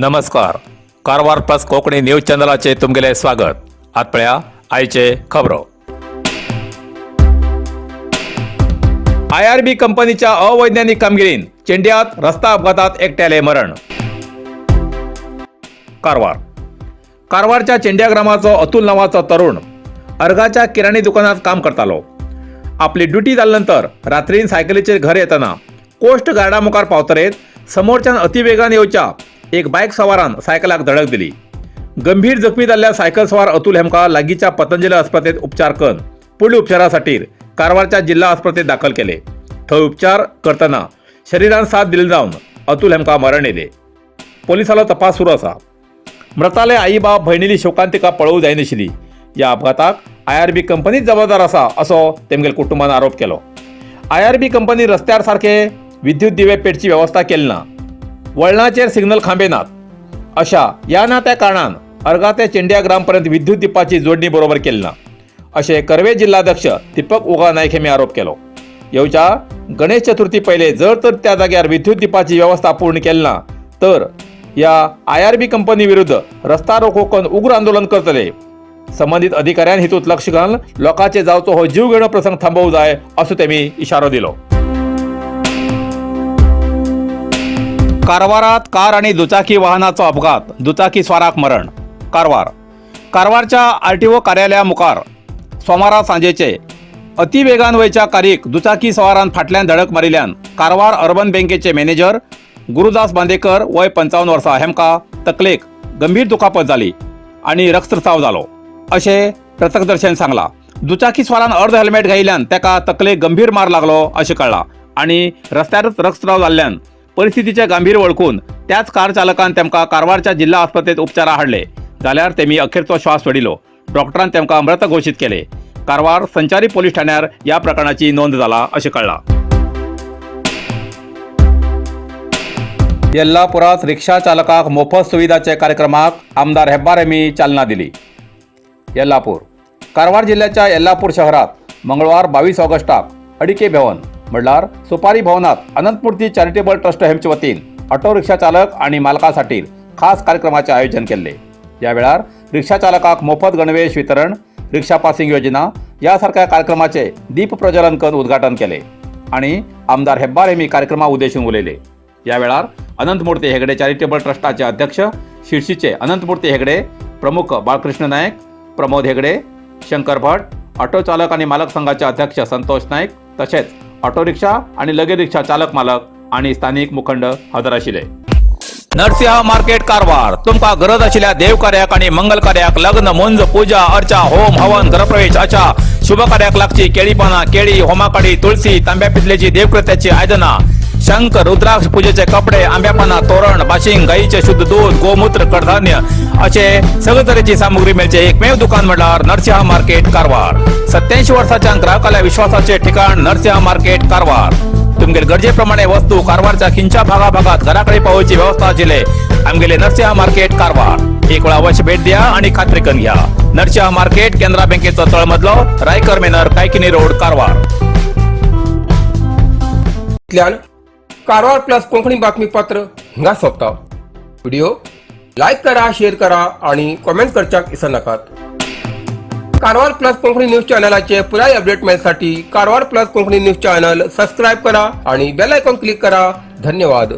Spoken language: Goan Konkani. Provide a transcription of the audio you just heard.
नमस्कार, कारवार प्लस कोंकणी न्यूज चॅनलाचे तुमगेले स्वागत. आत पळया आयचे खबरो. आयआरबी कंपनीच्या अवैज्ञानिक कामगिरीन चेंड्यात रस्ता अपघातात एकट्याले मरण. कारवार. कारवारच्या चेंड्या ग्रामाचो अतुल नावाचो तरुण अर्गाच्या किराणी दुकानात काम करतालो. आपली ड्युटी जाल्या नंतर रात्रीन सायकलीचेर घर येतना कोस्ट गार्डा मुखार पावतरेत समोरच्यान अतिवेगान येवच्या एक बायक सवारान सायकलाक धडक दिली. गंभीर जखमी जाल्ल्या सायकल सवार अतुल हेमका लागींच्या पतंजली आस्पत्रेत उपचार करून पुढील उपचारासाठी कारवारच्या जिल्हा आस्पत्रेत दाखल केले. थंय उपचार करतना शरीरान साथ दिली जावन अतुल हेमका मरण येयले. पोलिसांलो तपास सुरू आसा. मृताले आई बाप भयणीली शोकांतिका पळोवं जायनाशिल्ली. ह्या अपघाताक आयआरबी कंपनीच जबाबदार आसा असो तेमगेल कुटुंबान आरोप केलो. आयआरबी कंपनी रस्त्यार सारखे विद्युत दिवे पेटची वेवस्था केली ना, वळणाचेर सिग्नल खांबे नात, अशा ह्या ना त्या कारणान अर्गा ते चेंडिया ग्रामपर्यंत विद्युत दिपाची जोडणी बरोबर केली ना, अशें कर्वे जिल्हाध्यक्ष दीपक उगा नायक हेमी आरोप केलो. येवच्या गणेश चतुर्थी पयले जर तर त्या जाग्यार विद्युत दिपाची वेवस्था पूर्ण केली ना तर ह्या आयआरबी कंपनी विरुद्ध रस्ता रोको करून उग्र आंदोलन करतले. संबंधित अधिकाऱ्यान हितूत लक्ष घालून लोकांचे जावचो हो जीव घेणो प्रसंग थांबोवंक जाय असो तेमी इशारो दिलो. कारवारात कार आणि दुचाकी वाहनाचो अपघात, दुचाकी स्वाराक मरण. कारवार. कारवारच्या आरटीओ कार्यालया मुखार सोमारा सांजेचे अतिवेगान वयच्या कारीक दुचाकी सवारान फाटल्यान धडक मारिल्ल्यान कारवार अर्बन बँकेचे मॅनेजर गुरुदास बांदेकर, वय 55 वर्सां, हेमकां तकलेक गंभीर दुखापत जाली आणि रक्तस्राव जालो अशें प्रत्यक्षदर्शन सांगला. दुचाकी स्वारान अर्द हेल्मेट घायिल्ल्यान ताका तकलेक गंभीर मार लागलो अशें कळ्ळां आणि रस्त्यारच रक्तस्राव जाल्ल्यान परिस्थितीचे गांभीर्य वळखून त्याच कार चालकान तेमकां कारवारच्या जिल्हा आस्पत्रेत उपचारा हाडले जाल्यार तेमी अखेरचो श्वास सोडिलो. डॉक्टरान तेमकां मृत घोशीत केले. कारवार संचारी पोलीस ठाण्यार ह्या प्रकरणाची नोंद जाला अशें कळ्ळां. येल्लापुरात रिक्षा चालकाक मोफत सुविधाचे कार्यक्रमाक आमदार हेब्बार हेमी चालना दिली. येल्लापूर. कारवार जिल्ह्याच्या येल्लापूर शहरात मंगळवार 22 ऑगस्टाक अडिके भवन म्हणल्यार सुपारी भवनात अनंतमूर्ती चॅरिटेबल ट्रस्ट हेमचे वतीन ऑटो रिक्षा चालक आणि मालकासाठी खास कार्यक्रमाचे आयोजन केल्ले. या वेळार रिक्षा चालकाक मोफत गणवेश वितरण, रिक्षा पासिंग योजना यासारख्या कार्यक्रमाचे दीप प्रज्वलन करून उद्घाटन केले आणि आमदार हेब्बार हेमी कार्यक्रमा उद्देशून उलयले. या वेळार अनंतमूर्ती हेगडे चॅरिटेबल ट्रस्टाचे अध्यक्ष शिर्शीचे अनंतमूर्ती हेगडे, प्रमुख बाळकृष्ण नायक, प्रमोद हेगडे, शंकर भट, ऑटो चालक आणि मालक संघाचे अध्यक्ष संतोष नाईक, तसेच ऑटो रिक्षा आणि लगे रिक्षा चालक मालक आणि स्थानिक मुखंड हजर आशिल्ले. नरसिंह मार्केट कारवार. तुमकां गरज आशिल्ल्या देवकार्याक आणि मंगल कार्याक, लग्न, मुंज, पूजा अर्चा, होम हवन, घरप्रवेश अशा शुभ कार्याक लागची केळी पानां, केळी, होमाकाडी, तुळसी, तांब्या पितलेची देवकृत्याची आयदनां, शंख, रुद्राक्ष, पूजेचे कपडे, आंब्या पानां, तोरण, बाशिंग, गाईचे शुद्ध दूध, गोमूत्र, कडधान्य असे सगळे तरेची सामुग्री मेळचे एकमेव दुकान म्हणल्यार नरसिंह मार्केट कारवार. 87 वर्साच्या ग्राहकाल्या विश्वासाचे ठिकाण नरसिंह मार्केट कारवार. तुमगेले गरजेप्रमाणे वस्तू कारवारच्या खिंच्या भागाभागात घराकडे पावोवची व्यवस्था आशिल्ले आमगेले नरसिंह मार्केट कारवार. एक वेळा अवश्य भेट द्या आणि खात्री करून घ्या. नरसिंह मार्केट, केनरा बँकेचो तळमजलो, रायकर मेनर, कायकिनी रोड, कारवार. इतल्यान कारवार प्लस कोंकणी बातमीपत्र हिंगा सोंपता. व्हिडिओ लायक करा, शेअर करा आणि कॉमेंट करच्याक विसरनाकात. कारवार प्लस कोंकणी न्यूज चॅनलाचे पुराय update मेळसाठी Karwar plus Konkani news channel subscribe करा आणि बेल आयकॉन क्लिक करा. धन्यवाद.